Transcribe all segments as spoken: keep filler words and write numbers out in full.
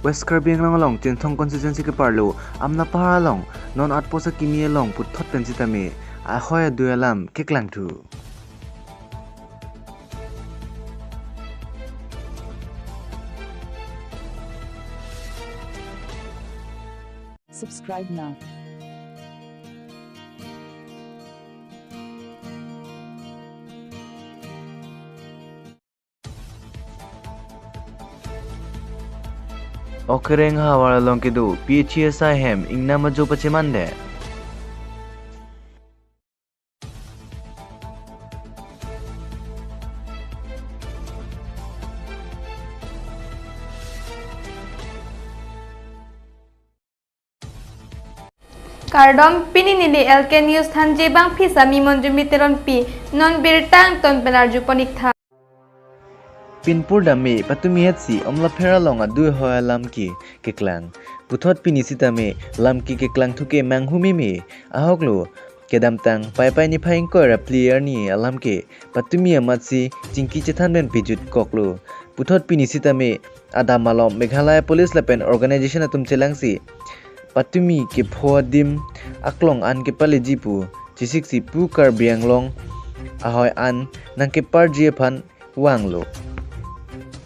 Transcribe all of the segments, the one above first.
West Karbi Anglong along Chinthong constituency keparlo Amlapahar along non atposa kimi along puthot pen sitame ahoi adui alam keklangthu. Subscribe now. Okereng havar along kedo P H E S I hem ingnam ajo pachemandet. Kardom, pini neli L K News thanji bangphisa mi Monjumi Teronpi, non birta angton pen arjupon-iktha. Pinpur dame patumi hetsi Amlapahar along adui ahoi alam ke keklang. Puthot pini sitame lam ke keklangthu ke manghumeme ahoklo. Kedamtang Paipai niphai ingkoi ra phli arni alam ke patumi amatsi chingki chethan pen pejutkoklo. Puthot pini sitame adam malom Meghalaya Police lapen organization atum chelangsi patumi kepho adim aklong an kepaleji pu chesiksi pu Karbi Anglong ahoi an nangkeparji aphan vanglo.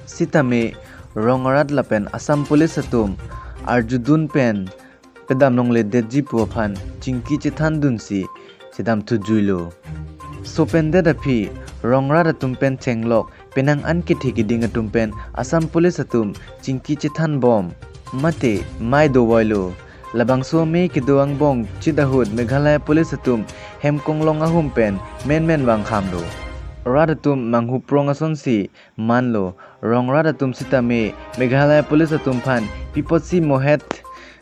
Sitame rong arat lapen Assam Police atum arjudun pen pedam longledetji pu aphan chingki chethandunsi chedamthujuilo. Sopendet aphi rong arat atum pen chenglok penang an kethe keding atum pen Assam Police atum chingki chethanbom mate mai dovoilo. Labangso amei kedo angbong chit ahut Meghalaya Police atum hem konglong ahum pen menmen vangkhamlo. Rat atum manghuprong asonsi manlo. Rong rat atum sitame Meghalaya Police atum aphan pi apotsi mohet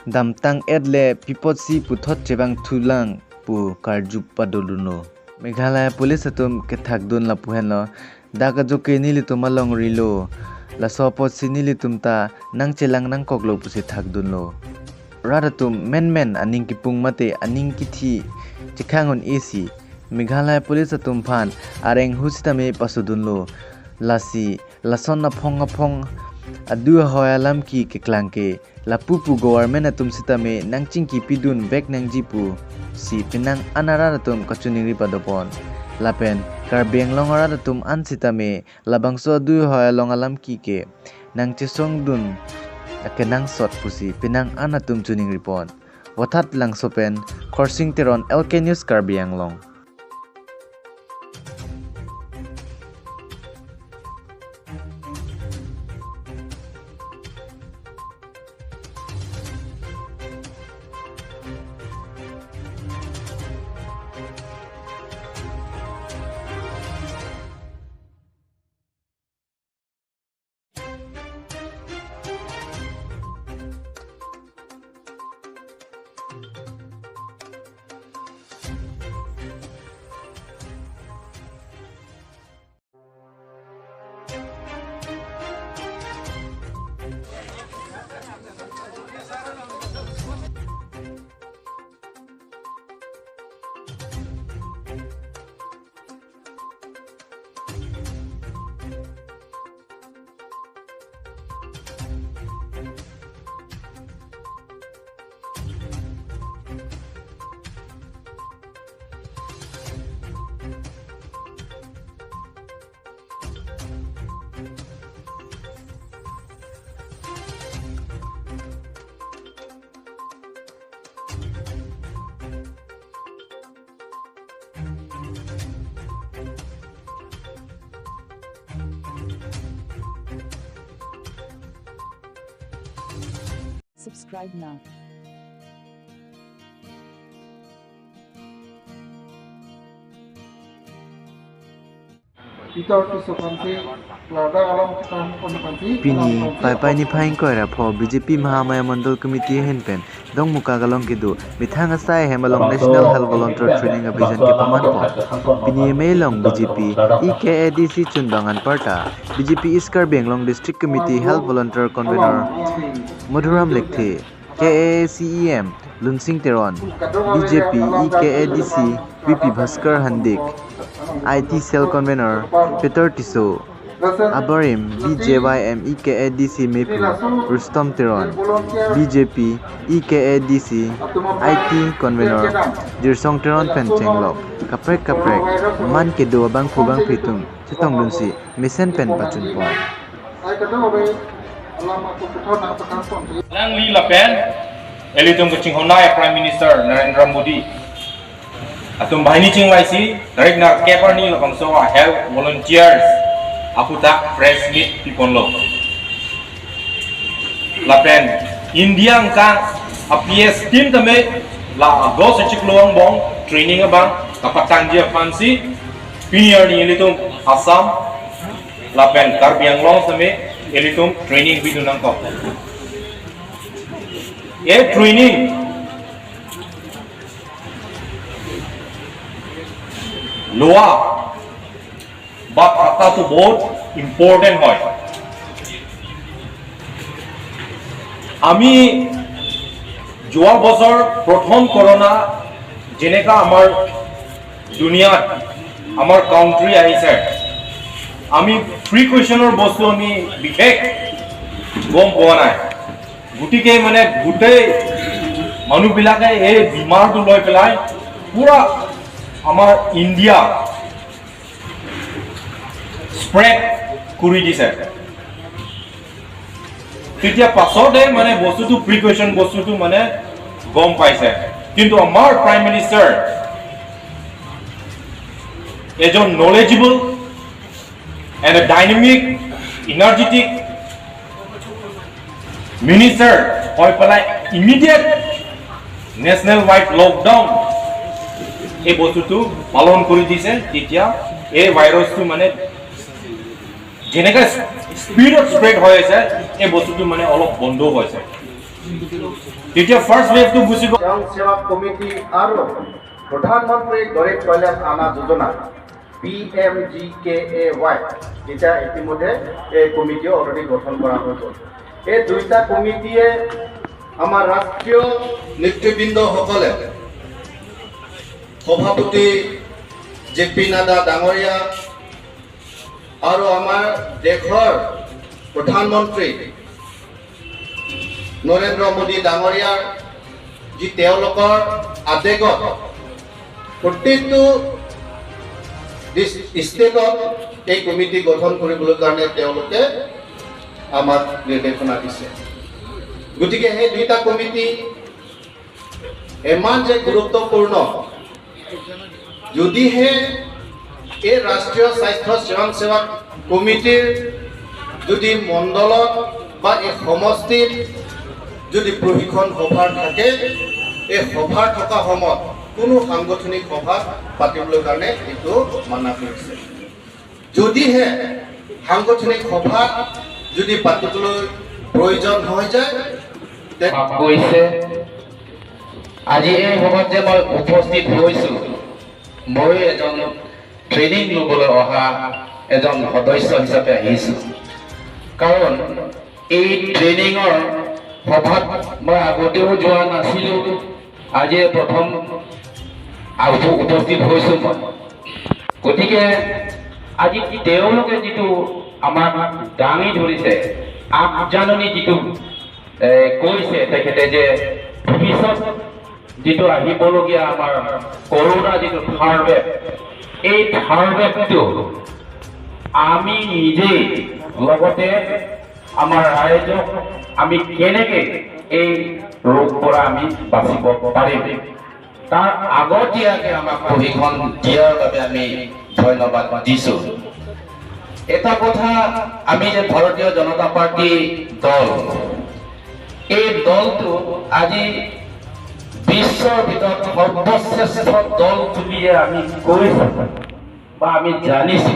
damtang-et le pi apotsi puthot chevangthulang pu karju padodunlo. Meghalaya Police atum kethakdun lapu henlo, dak ajo ke nelitum alongrilo, laso apotsi nelitum ta nangchelang nangkoklo pusi thakdunlo. Rat atum menmen aning kipung mate aning kithi chekhang un-esi Meghalaya Police atum aphan areng hu sitame pasodunlo. Lasi lason aphong aphong adui ahoi alam ke keklang ke lapu pu government atum sitame nangchingkipidun vek nangji pusi penang an arat atum kachiningri padopon. Lapen Karbi Anglong arat atum an sitame labangso adui ahoi along alam ke nangchesongdun akenangsot pusi penang an atum chiningripon. Vothatlangso pen Khorsing Teron, L K News, Karbi Anglong. Subscribe now. Peter Tisso aphansi, ladak alam kethan aphansi, pini Paipai niphai ingkoi ra pho B J P Mahamaya Mandal Committee ahin pen Dongmukak along kedo methang asai ahem along National Health Volunteer Training Abhijan kepamanpon. Pini amei along B J P E K A D C chunbang anparta B J P East Karbi Anglong District Committee Health Volunteer Convener Madhuram Lekthe, K A A C E M Lunsing Teron, B J P E K A D C V P Bhaskar Handik, I T Cell Convener Peter Tisso, Abarim B J Y M E K A D C mephu Rustom Teron, B J P E K A D C I T convener Jirsong Teron pen chenglok kaprek kaprek man kedo abangphu bangphi atum chetongdunsi mesen pen pachunpon. Alangli lapen ilitum kachinghonnei Prime Minister Narendra Modi atum banghini chingvaisi tarik nerkep arni labangso a health volunteers aphuthak press meet piponlo. Lapen India angkang a P S team tame la August achiklo angbong training abang kapatangji aphansi pini arni ilitum Assam lapen Karbi Anglong tame ilitum training pidun nangkok. E training loa ba thata tu bahut important hoy. Ami যোৱা বছৰ প্ৰথম কৰোণা যেনেকা আমাৰ দুনিয়াত আমাৰ কাউণ্ট্ৰি আহিছে, আমি প্ৰিকশ্যনৰ বস্তু আমি বিশেষ গম পোৱা নাই। গতিকে মানে গোটেই মানুহবিলাকে এই বেমাৰটো লৈ পেলাই পুৰা আমাৰ ইণ্ডিয়া স্প্ৰেড কৰি দিছে। তেতিয়া পাছতে মানে বস্তুটো, প্ৰিকশ্যন বস্তুটো মানে গম পাইছে। কিন্তু আমাৰ প্ৰাইম মিনিষ্টাৰ এজন knowledgeable and a dynamic, energetic minister হৈ পেলাই ইমিডিয়েট নেশ্যনেল ৱাইড লকডাউন এই বস্তুটো পালন কৰি দিছে। তেতিয়া এই ভাইৰাছটো মানে যেনেকে স্পীডত স্প্ৰেড হৈ আছে, এই বস্তুটো মানে অলপ বন্ধ হৈছে। তেতিয়া ফাৰ্ষ্ট ৱেভটো গুচি গ'ল। স্বয়ং সেৱক কমিটি আৰু প্ৰধানমন্ত্ৰী গৰীব কল্যাণ আনা যোজনা, P M G K A Y, এতিয়া ইতিমধ্যে এই কমিটি অলৰেডি গঠন কৰা হৈ গ'ল। এই দুইটা কমিটিয়ে আমাৰ ৰাষ্ট্ৰীয় নেতৃবৃন্দসকলে সভাপতি জে পি নাড্ডা ডাঙৰীয়া আৰু আমাৰ দেশৰ প্ৰধানমন্ত্ৰী নৰেন্দ্ৰ মোদী ডাঙৰীয়াৰ যি তেওঁলোকৰ আদেশত প্ৰতিটো ডিচ-, ষ্টেটত এই কমিটি গঠন কৰিবলৈ কাৰণে তেওঁলোকে আমাক নিৰ্দেশনা দিছে। গতিকে সেই দুইটা কমিটি ইমান যে গুৰুত্বপূৰ্ণ, যদিহে এই ৰাষ্ট্ৰীয় স্বাস্থ্য স্বয়ং সেৱক কমিটিৰ যদি মণ্ডলত বা এই সমষ্টিত যদি প্ৰশিক্ষণ সভাৰ থাকে, এই সভাৰ থকা সময়ত কোনো সাংগঠনিক সভা পাতিবলৈ কাৰণে এইটো মানা কৰিছে। যদিহে সাংগঠনিক সভা যদি পাতিবলৈ প্ৰয়োজন হৈ যায়, তে মাফ কৰিছে। আজি এই সভাত যে মই উপস্থিত হৈছো, মই এজন ট্ৰেইনিং ল'বলৈ অহা এজন সদস্য হিচাপে আহিছো। কাৰণ এই ট্ৰেইনিঙৰ সভাত মই আগতেও যোৱা নাছিলো, আজি প্ৰথম আগ-, উপস্থিত হৈছো মই। গতিকে আজি তেওঁলোকে যিটো আমাক দাঙি ধৰিছে, আগজাননী যিটো, এ, কৈছে তেখেতে যে ভৱিষ্যত যিটো আহিবলগীয়া আমাৰ কৰোণা যিটো থাৰ্ড ৱেভ, এই থাৰ্ড ৱেভটো আমি নিজেই লগতে আমাৰ ৰাইজক আমি কেনেকে এই ৰোগ পৰা আমি বাচিব পাৰিম, তাৰ আগতীয়াকে আমাক প্ৰশিক্ষণ দিয়াৰ বাবে আমি ধন্যবাদ দিছো। এটা কথা, আমি যে ভাৰতীয় জনতা পাৰ্টি দল, এই দলটো আজি বিশ্বৰ ভিতৰত সৰ্বশ্ৰেষ্ঠ দল বুলিয়ে আমি কৈছো বা আমি জানিছো,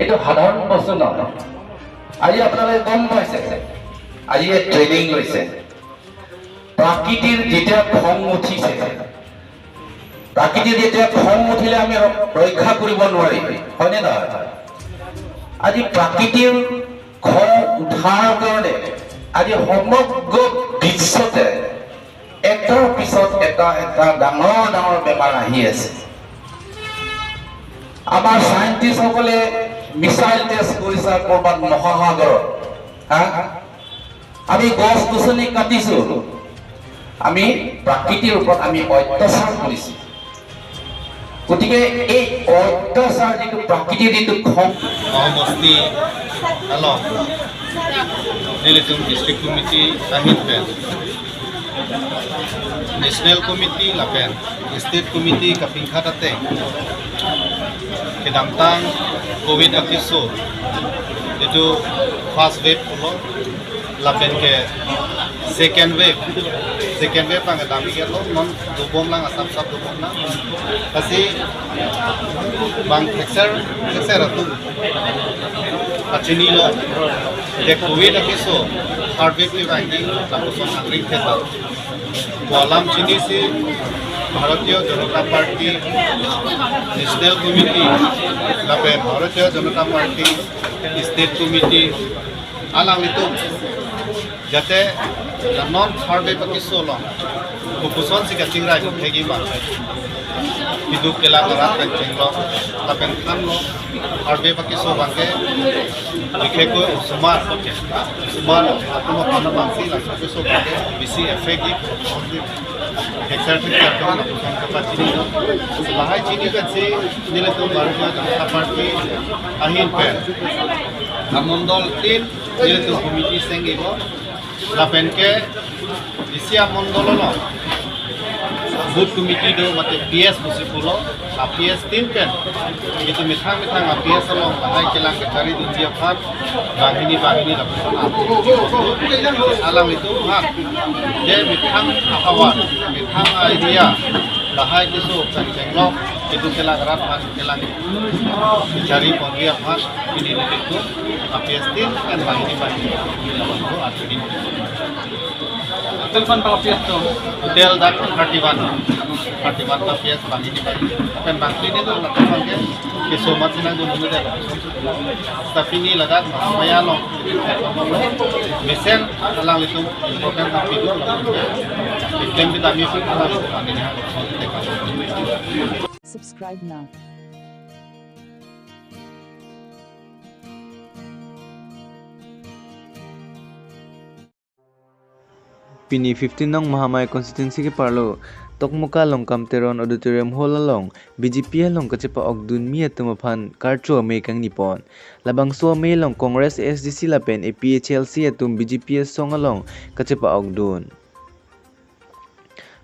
এইটো সাধাৰণ বস্তু নহয়। আজি আপোনালোকে গম পাইছে, আজি ইয়াত ট্ৰেইনিং লৈছে। প্ৰাকৃতিৰ যেতিয়া খং উঠিছে, প্ৰাকৃতিৰ যেতিয়া খং উঠিলে আমি ৰ-, ৰক্ষা কৰিব নোৱাৰিম, হয়নে নহয়? আজি প্ৰাকৃতিৰ খং উঠাৰ কাৰণে আজি সমগ্ৰ বিশ্বতে এটাৰ পিছত এটা, এটা ডাঙৰ ডাঙৰ বেমাৰ আহি আছে। আমাৰ চাইণ্টিষ্টসকলে মিছাইল টেষ্ট কৰিছা ক'ৰবাত মহাসাগৰত, হা? আমি গছ গছনি কাটিছো, আমি প্ৰাকৃতিৰ ওপৰত আমি অত্যাচাৰ কৰিছো। গতিকে এই অত্যাচাৰ যিটো, প্ৰাকৃতিৰ যিটো খং, সমষ্টি along nelitum district committee ahin pen national committee lapen state committee kapingkhat ateng kedamtang covid akeso, itu first wave pulo, lapen ke second wave, second wave abang kedam iketlo, non dobomlang, asap sap dobomlang. Lasi bang thekser thekser atum kachinilo, je covid akeso third wave ni bang ke lapuson angring theklo. Pu alam chinisi Bharatiya Janata Party National Committee lapen Bharatiya Janata Party State Committee alanglitum jate la non third wave akeso along kopuson si kachingrai thekji bang, keduk kelang arat pen chenglok lapen thanlo, third wave akeso bang ke, bikhekoi osomar, osomar atum aphan abang si laso akeso bang ke bisi effect ji, thekser thekser atum lapuson kapachini. Lahai chini pensi nelitum Bharatiya Janata Party ahin pen amondol tin nelitum committee senggibo, lapen ke isi amondol along booth committee do, mate P S pusi pulo, a P S tin pen itum methang methang a P S along lahai kelang kachari dunji aphan banghini banghini lapuson apu. Alanglitum aphan je methang ahavar, methang area lahai keso pen chenglok keduk kelang arat aphan kelang kachari ponji aphan pini nelitum a P S tin pen banghini banghini lapuson apu. Total pan pang P S to? Total dak thirty-one. Thirty-one ta P S banghini banghini. Pen bangphli ni do ladak bang ke keso mat sinang dulu deh. Tapi ni ladak Mahamaya along mesen alanglitum important tapi do. Iklem kita misi alanglitum anehnya. Subscribe now. Pini fifteen nong Mahamaya constituency keparlo Tokmoka Longkam Teron Auditorium Hall along B J P along kachepa-okdun mi atum aphan karcho amei kangni pon. Labangso amei along Congress A S D C lapen A P H L C atum B J P asong along kachepa-okdun.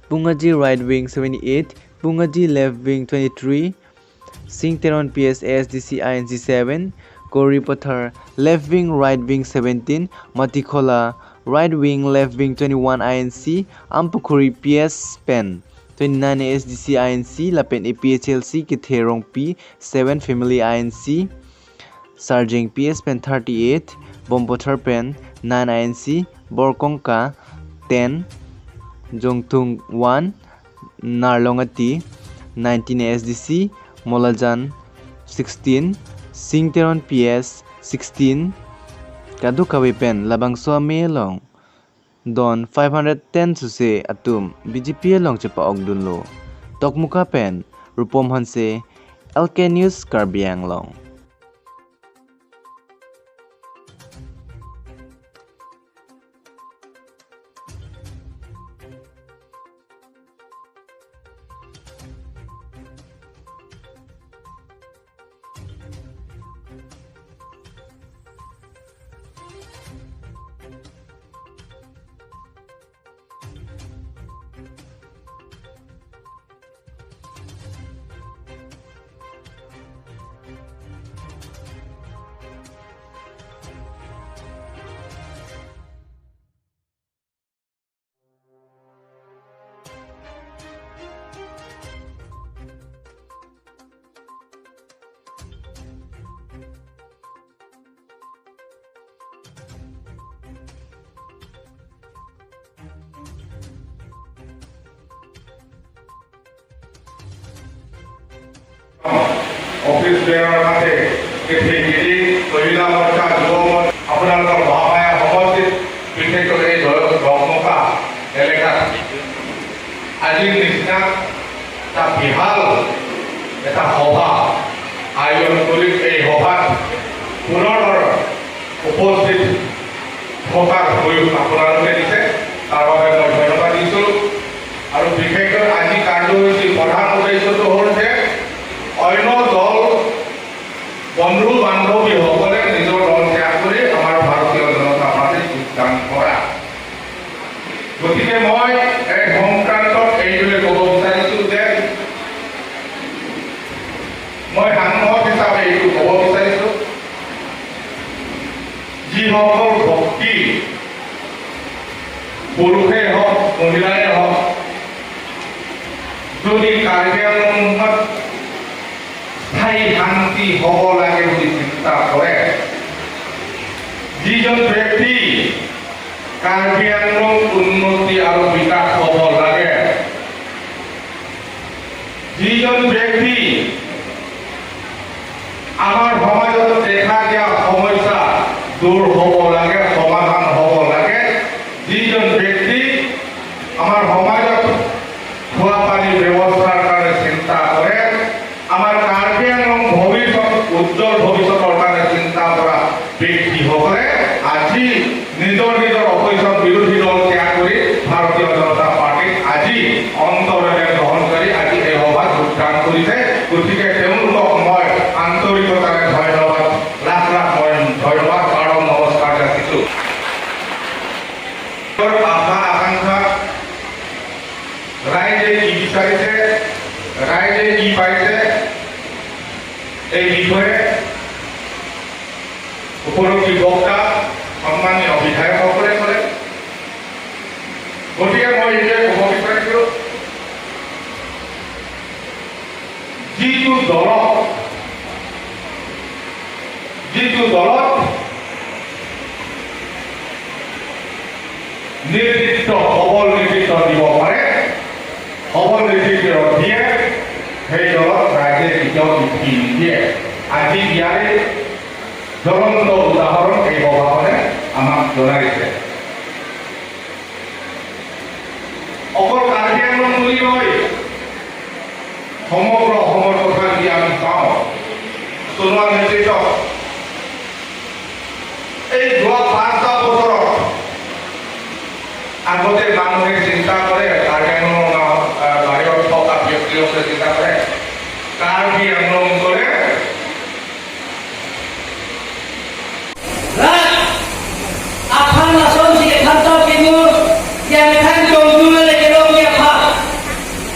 Pungaji right wing seventy-eight, Pungaji left wing twenty-three, Singh Teron P S A S D C I N C seven, Kori Pathar left wing right wing seventeen, Matikhola right wing left wing twenty-one I N C, Ampukhuri P S pen twenty-nine A S D C I N C, lapen A P H L C Kethe Rongpi seven family I N C, Sarjeng P S pen thirty-eight, Bompothar pen nine I N C, Borkongka ten, Jongthung one, Narlongati nineteen A S D C, Molajan sixteen, Singh Teron P S sixteen, kadokave pen labangso amei along don five hundred ten suse atum B J P along chepa-okdunlo. Tokmoka pen Rupom Hanse, L K News Karbi Anglong. Office বেয়াৰৰ হাতে পৃথিৱী মহিলা মৰ্চা, যুৱ মৰ্চা, আপোনালোকৰ মহামায়া সমষ্টিত বিশেষকৈ এই দ-, দকমকা এলেকাত আজিৰ নিচিনা এটা বিশাল এটা সভা আয়োজন কৰি এই সভাত উপকাৰ হৈ আপোনালোকে দিছে, তাৰ বাবে মই ধন্যবাদ দিছোঁ। আৰু বিশেষকৈ আজি কাৰ্যসূচীৰ প্ৰধান উদ্দেশ্যটো হ'ল যে অন্য দল বন্ধু বান্ধৱীসকলে নিজৰ দল ত্যাগ কৰি আমাৰ ভাৰতীয় জনতা পাৰ্টীত যোগদান কৰা। গতিকে মই এই সংক্ৰান্তত এইটোৱে ক'ব বিচাৰিছোঁ যে মই সাংসদ হিচাপে এইটো ক'ব বিচাৰিছোঁ, যিসকল ব্যক্তি, পুৰুষেই হওক, মহিলাই হওক, যদি কাৰ্বি আংলঙত স্থায়ী শান্তি হ'ব লাগে বুলি চিন্তা কৰে, যিজন ব্যক্তি কাৰ্বি আংলং উন্নতি আৰু বিকাশ হ'ব লাগে, যিজন ব্যক্তি আমাৰ সমাজত দেখা দিয়া সমস্যা দূৰ হ'ব লাগে, সমাধান হ'ব লাগে, যিজন ব্যক্তি আমাৰ সমাজত খোৱা পানীৰ ব্যৱস্থাৰ কাৰণে চিন্তা কৰে, আমাৰ কাৰ্বি আংলং ভৱিষ্যত, উজ্জ্বল ভৱিষ্যতৰ কাৰণে চিন্তা কৰা ব্যক্তিসকলে আজি নিজৰ নিজৰ অপজিশ্যন বিৰোধী দল ত্যাগ কৰি ভাৰতীয় জনতা পাৰ্টীত আজি অন্তৰেৰে গ্ৰহণ কৰি আজি এই সভাত যোগদান কৰিছে। গতিকে তেওঁলোকক মই আন্তৰিকতাৰে ধন্যবাদ, লাখ লাখ মই ধন্যবাদ, প্ৰণাম, নমস্কাৰ যাচিছোঁ। আশা আকাংক্ষা, ৰাইজে কি বিচাৰিছে, ৰাইজে কি পাইছে, এই বিষয়ে উপলব্ধি বক্তা সন্মানীয় বিধায়কসকলে ক'লে। গতিকে মই এতিয়া ক'ব বিচাৰিছোঁ, যিটো দলত, যিটো দলত নেতৃত্ব, সবল নেতৃত্ব দিব পাৰে, সবল নেতৃত্ব দিয়ে, সেই দলত ৰাইজে কেতিয়াও উঠি নিদিয়ে। আজি ইয়াৰে জ্বলন্ত উদাহৰণ এই সভাখনে আমাক জনাইছে। অকল কাৰ্বি আংলং বুলি নহয়, সমগ্ৰ অসমৰ কথা যদি আমি চাওঁ, সোণোৱাল নেতৃত্বত এই যোৱা পাঁচটা বছৰত আগতে মানুহে চিন্তা কৰে, কাৰ্বি আংলঙৰ গাঁও, আহ, বাহিৰত থকা ব্যক্তিসকলে চিন্তা কৰে, কাৰ্বি আংলং ক'লে rat, aphan lasonsi ethan ta pinur, yang than jongju le kelong ya pha.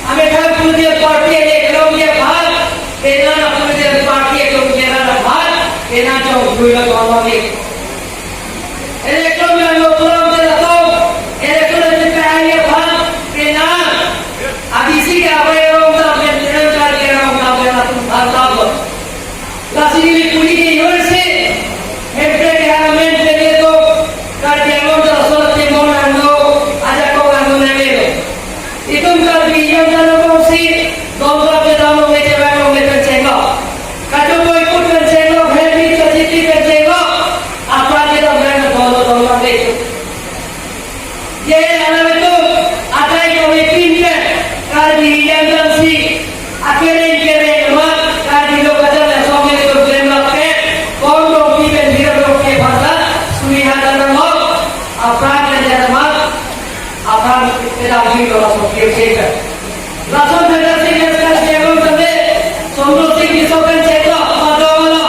Amethan political party le kelong ya pha. Penang political party kelong ya pha. Penang jongju le kelong ya pha. Election yang lo pulang ke datang. Election yang kita hanya pha. Penang. Abisi ke apa yang orang tak penang kali yang orang tak penang tu hal tak. Lasi neli puni ke yorsi, Hemprek amen pele to, Karbi Anglong ta laso lake mon angno, ajakong angno nanglo. Itum Karbi yang dalam kongsi, dongkrak ke dalam meja bang meja cengok. Kado boy put kan cengok, Hemprek kaciti kan cengok, apa kita main dolo dolo itu. Ye alam itu, atai kami pinter, Karbi yang dalam si, akereng kereng mat, Karbi lo kacang yang song itu belum lak ke, kondom pipen biar lo ke bangsa, suri hada nang ho, apran yang jada mat, apran kedam di lo langsung kiri sehingga. Lason hajar sing hajar sing hajar sing, Somro Sing Tisso pen cheklo, pado lo.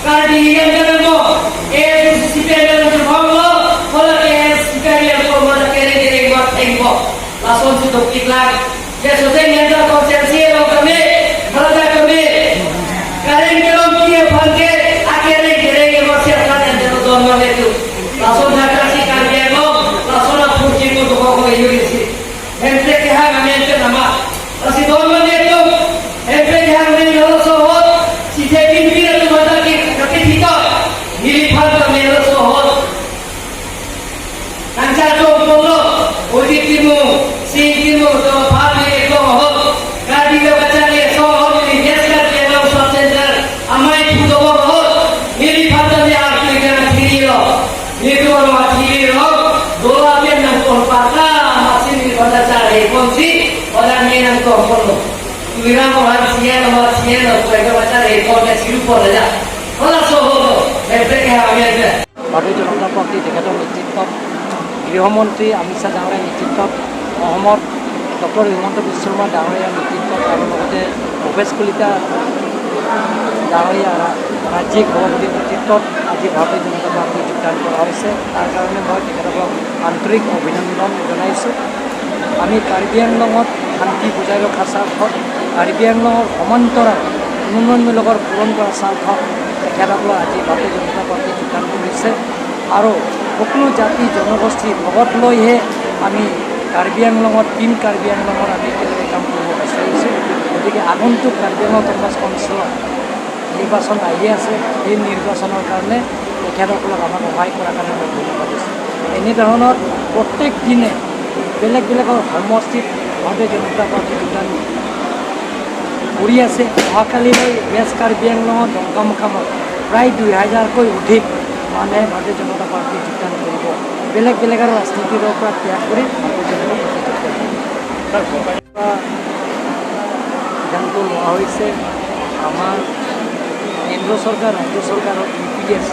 Karbi yang dalam mo, A S D C pen dalam jumhong lo, hola A S D C pen yang ko mana kere kere buat tempo. Lason si dok tiklang. Ya soseng yang dalam konsensi lo kami, hala kami. Kareng kelong kiye phangke, akereng kereng yang masih akan yang dalam don lo itu. Lason hajar si Karbi lo, lason apur jimu dok ko yuri si. Hemprek kehang amen ke nama. Lasi don mane tu, Hemprek kehang amen lo sohot, si je pin pin tu mata ki kati thito. Neli phan ta amen lo sohot. Nangcha chong polo, Ojit Timung, Sing Timung, to phan ni eklo hot. Karbi lo kacang ye sohot ni yes ka ye lo sub center. Amai phu do hot. Neli phan ta amen arti kana thiri lo. Nelitum athiri lo, dola pen nangpon pata, masin ni pada chari ponsi, pada ni nangpon pon lo. Tuiram orang sian, orang sian, orang pada chari pon ke siru pon aja. Hola sohot, Hemprek kehang amen ke. ভাৰতীয় জনতা পাৰ্টী তেখেতৰ নেতৃত্বত গৃহমন্ত্ৰী অমিত শ্বাহ ডাঙৰীয়াৰ নেতৃত্বত, অসমৰ ডক্টৰ হিমন্ত বিশ্ব শৰ্মা ডাঙৰীয়াৰ নেতৃত্বত আৰু লগতে ভূপেশ কলিতা ডাঙৰীয়া ৰা-, ৰাজ্যিক সভাপতিৰ নেতৃত্বত আজি ভাৰতীয় জনতা পাৰ্টীত যোগদান কৰা হৈছে। তাৰ কাৰণে মই তেখেতসকলক আন্তৰিক অভিনন্দন জনাইছোঁ। আমি কাৰ্বি আংলঙত শান্তি বজাই ৰখাৰ স্বাৰ্থত, কাৰ্বি আংলঙৰ সমান্তৰাল উন্নয়নমূলকৰ পূৰণ কৰাৰ স্বাৰ্থত তেখেতসকলক আজি ভাৰতীয় জনতা পাৰ্টীত যোগদান কৰিছে। আৰু সকলো জাতি জনগোষ্ঠীৰ লগত লৈহে আমি কাৰ্বি আংলঙত, টিম কাৰ্বি আংলঙত আমি একেলগে কাম কৰিব বিচাৰিছোঁ। গতিকে আগন্তুক কাৰ্বি আংলং অট'নমাছ কাউন্সিলৰ নিৰ্বাচন আহি আছে, সেই নিৰ্বাচনৰ কাৰণে তেখেতসকলক আমাক সহায় কৰাৰ কাৰণে মই ধন্যবাদ দিছোঁ। এনেধৰণৰ প্ৰত্যেক দিনে বেলেগ বেলেগ সমষ্টিত ভাৰতীয় জনতা পাৰ্টীয়ে যোগদান কৰি আছে। অহাকালিলৈ ৱেষ্ট কাৰ্বি আংলঙত ডংকামকামত প্ৰায় দুই হাজাৰকৈ অধিক মানুহে ভাৰতীয় জনতা পাৰ্টীত যোগদান কৰিব। বেলেগ বেলেগ আৰু ৰাজনীতিৰ পৰা ত্যাগ কৰি ভাৰতীয় জনতা পাৰ্টীত যোগদান কৰিব। সিদ্ধান্ত লোৱা হৈছে। আমাৰ কেন্দ্ৰ চৰকাৰ, ৰাজ্য চৰকাৰৰ ইউ পি এছ,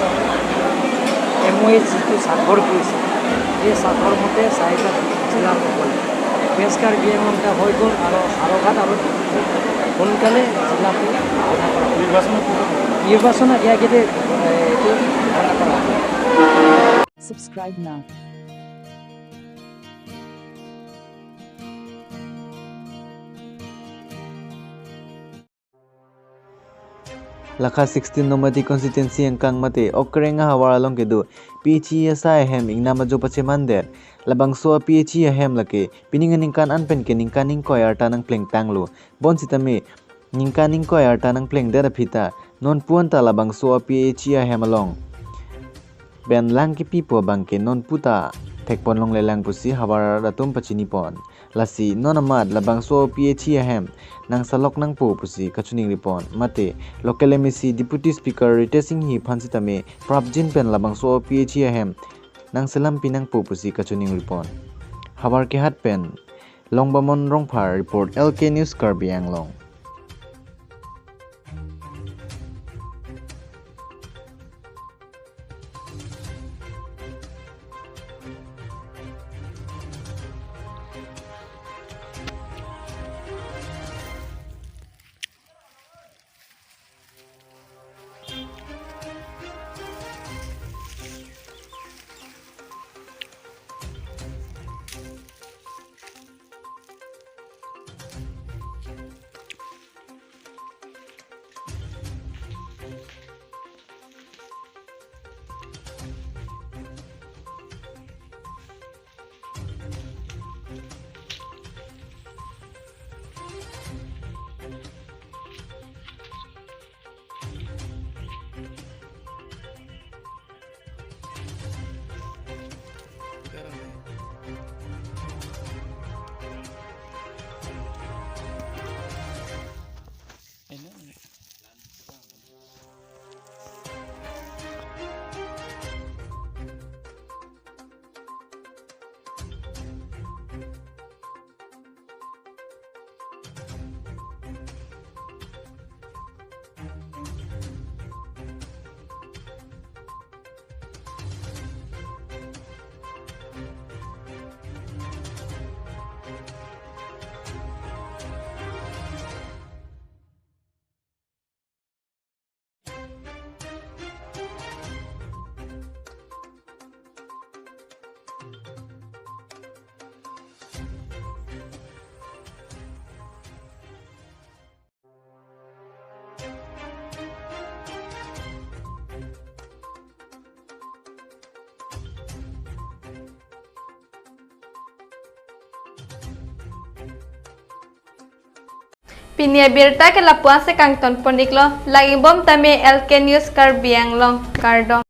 এম অ' এ যিটো স্বাক্ষৰ কৰিছে, সেই স্বাক্ষৰ মতে চাৰিটা জিলা হ'ব। ৱেষ্ট কাৰ্বি আংলং এটা হৈ গ'ল আৰু হাওৰাঘাট আৰু সোনকালে জিলাটো ঘোষণা কৰা হ'ব। নিৰ্বাচন নিৰ্বাচন আগে আগেতে, এ, এইটো ঘোষণা কৰা হ'ব। Subscribe now. Lakha sixteen Nomati constituency angkang mate Okreng ahavar along kedo P H E S I ahem ingnam ajo pachemandet. Labangso a P H E ahem lake pining aningkan an pen ke ningkan ingkoi arta nangplengtanglo. Bonsitame ningkan ingkoi arta nangplengdet aphi ta nonpu anta labangso a P H E ahem along pen lang kepipo abangke nonpu ta thekpon longlelang pusi havar arat atum pachinipon. Lasi non amat labangso a P H E ahem nangsalok nangpo pusi kachiningripon. Mate local M A C Deputy Speaker Ritesh Enghi aphan sitame prapjin pen labangso a P H E ahem nangselampi nangpo pusi kachiningripon. Havar Kehat pen Longbamon Rongphar report, L K News Karbi Anglong. Pini abirta ke lapu-an si kangtonpon iklo, lagingbom tame L K News Karbi Anglong, kardom.